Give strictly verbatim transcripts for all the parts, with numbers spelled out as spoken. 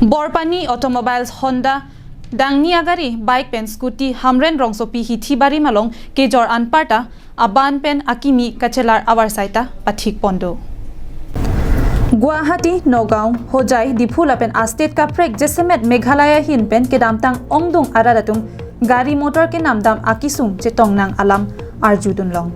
Borpani Automobiles Honda dangni agari, bike pen scooty Hamren rongsopi Hithi Barim along kejor anparta aban pen akimi kachelar avarsai ta pathik pon do. Guwahati, Nagaon, Hojai, Diphu lapen a-state kaprek jasemet Meghalaya ahin pen kedamtang ongdung arat atum gari motor kenam dam akisung chetong nang alam arjudun long.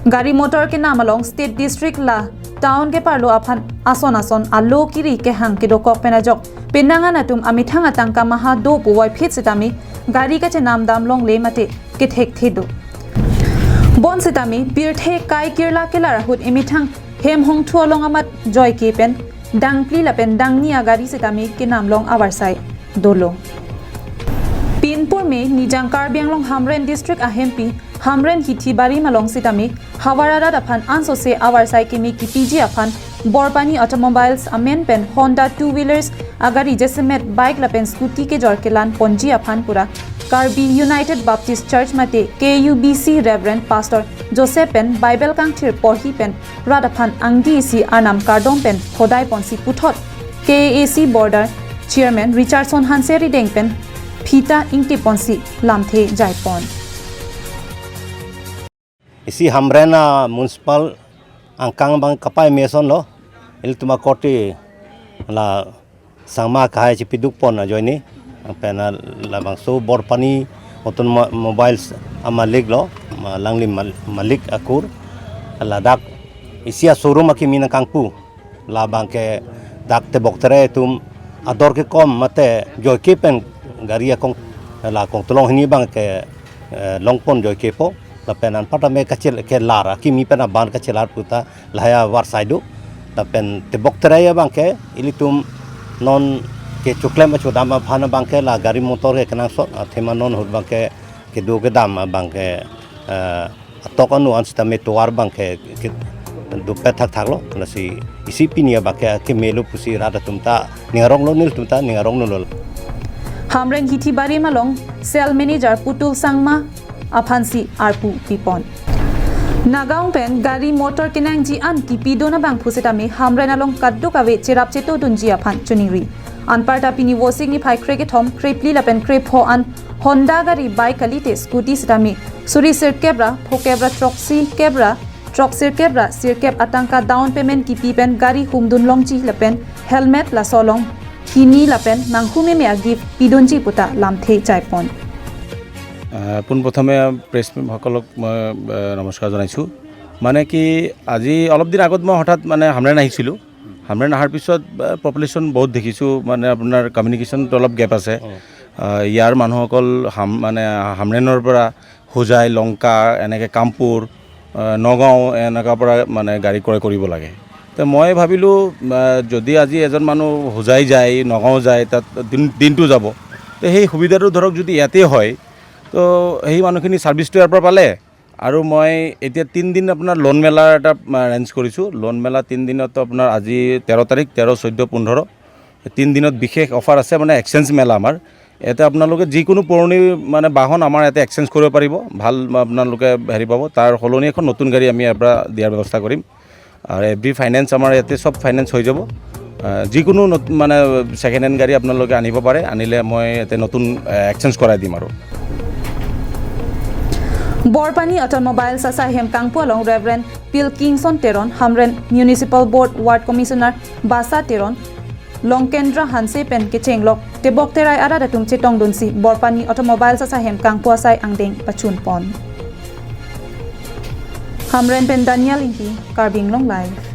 Gari motor kenam along state, district la town keparlo aphan ason ason alo kiri kehang kedokok pen ajok penang an atum amethang atangka maha do puvoiphit sitame gari kachenam dam longle mate kethekthe do. Bonsitame pirthe kai kirla kelar ahut emethang hem hongthu along amat joike pen dangphli lapen dangni agari sitame kenam long avarsai dolo. Pinpur me nijang Karbi Anglong Hamren district ahempi Hamren Hithi Barim along sitame havar arat aphan ansose avarsai keme kipiji aphan Borpani Automobiles amen pen Honda two wheelers agari jasemet bike lapen scooty kejor kelan ponji aphan pura Karbi United Baptist Church mate K U B C Reverend Pastor Joseph pen Bible kangthir porhi pen rat aphan angdi isi arnam kardom pen hodai ponsi puthot K A A C border chairman Richardson Hanse rideng pen phita ingti ponsi lamthe jai pon. Isi Hamren a-municipal angkang abang kapai me asonlo, ilitum akorte la sangma kahai chipiduk pon ajoine, pen labangso Borpani Automobiles amalik lo, ma langli mal-, malik akur, ladak isi a-showroom akimi nangkangpu, labangke dak tebok terai atum ador kekom mate joike pen gari akong, la kongtulong hini abangke, eh, longpon joikepo, lapen anparta me kachel kelar, akimi pen aban kachelar puta lahai avarsai do. Lapen tebok terai abangke ilitum non kechoklem achodam aphan abangke la gari motor ke kenangsot, athema non ahut abangke kedo kedam abangke, eh, atok anu an sitame tovar abangke ke dopet thakthak lo, lasi isi pini abangke kemelo pusi rat atum ta ning arong lo, nelitum ta ning arong lo. Hamren Hithi Barim along Sales Manager Putul Sangma aphansi arpu pipon. Nagaon pen gari motor kenangji an kipidun abang pusitame Hamren along kadokave cherap chetodunji aphan choningri. Anparta pini Vosik niphai krekethom, krephli lapen krepho an Honda gari, bike kalite scooty sitame suri sirkep ra phokep ra throksi kep ra throksi sirkep ra sirkep atangka down payment kipi pen gari humdun longji lapen helmet laso along hini lapen nanghumeme a-gift pidunji puta lamthe jai pon. আহ, পোনপ্ৰথমে প্ৰেছ সকলক মই, আহ, নমস্কাৰ জনাইছোঁ। মানে কি, আজি অলপ দিন আগত মই হঠাৎ মানে হামৰেণ আহিছিলোঁ। হামৰেণ অহাৰ পিছত, আহ, পপুলেশ্যন বহুত দেখিছোঁ, মানে আপোনাৰ কমিউনিকেশ্যনটো অলপ গেপ আছে। আহ, ইয়াৰ মানুহসকল হাম-, মানে হামৰেণৰ পৰা হোজাই, লংকা, এনেকে কামপুৰ, আহ, নগাঁও এনেকুৱা পৰা মানে গাড়ী ক্ৰয় কৰিব লাগে। তো মই ভাবিলোঁ, আহ, যদি আজি এজন মানুহ হোজাই যায়, নগাঁও যায়, তাত দিন-, দিনটো যাব, তো সেই সুবিধাটো ধৰক যদি ইয়াতে হয়, তো সেই মানুহখিনি ছাৰ্ভিচটো ইয়াৰ পৰা পালে। আৰু মই এতিয়া তিনিদিন আপোনাৰ লোন মেলাৰ এটা, আহ, এৰেঞ্জ কৰিছোঁ। লোন মেলা তিনিদিনত আপোনাৰ আজি তেৰ তাৰিখ, তেৰ, চৈধ্য, পোন্ধৰ, তিনিদিনত বিশেষ অফাৰ আছে, মানে এক্সচেঞ্জ মেলা আমাৰ। ইয়াতে আপোনালোকে যিকোনো পুৰণি মানে বাহন আমাৰ ইয়াতে এক্সচেঞ্জ কৰিব পাৰিব, ভাল আপোনালোকে হেৰি পাব। তাৰ সলনি এখন নতুন গাড়ী আমি ইয়াৰ পৰা দিয়াৰ ব্যৱস্থা কৰিম। আৰু এভৰি ফাইনেন্স আমাৰ ইয়াতে চব ফাইনেন্স হৈ যাব। আহ, যিকোনো নত-, মানে ছেকেণ্ড হেণ্ড গাড়ী আপোনালোকে আনিব পাৰে, আনিলে মই ইয়াতে নতুন, আহ, এক্সচেঞ্জ কৰাই দিম আৰু। Borpani Automobiles asai hem kangpu along Reverend Pilkingson Teron, Hamren Municipal Board Ward Commissioner Basa Teron, Longkendra Hanse pen kechenglok tebok terai arat atum chetongdunsi Borpani Automobiles asai hem kangpu asai angdeng pachun pon. Hamren pen Daniel Ingti, Karbi Anglong Live.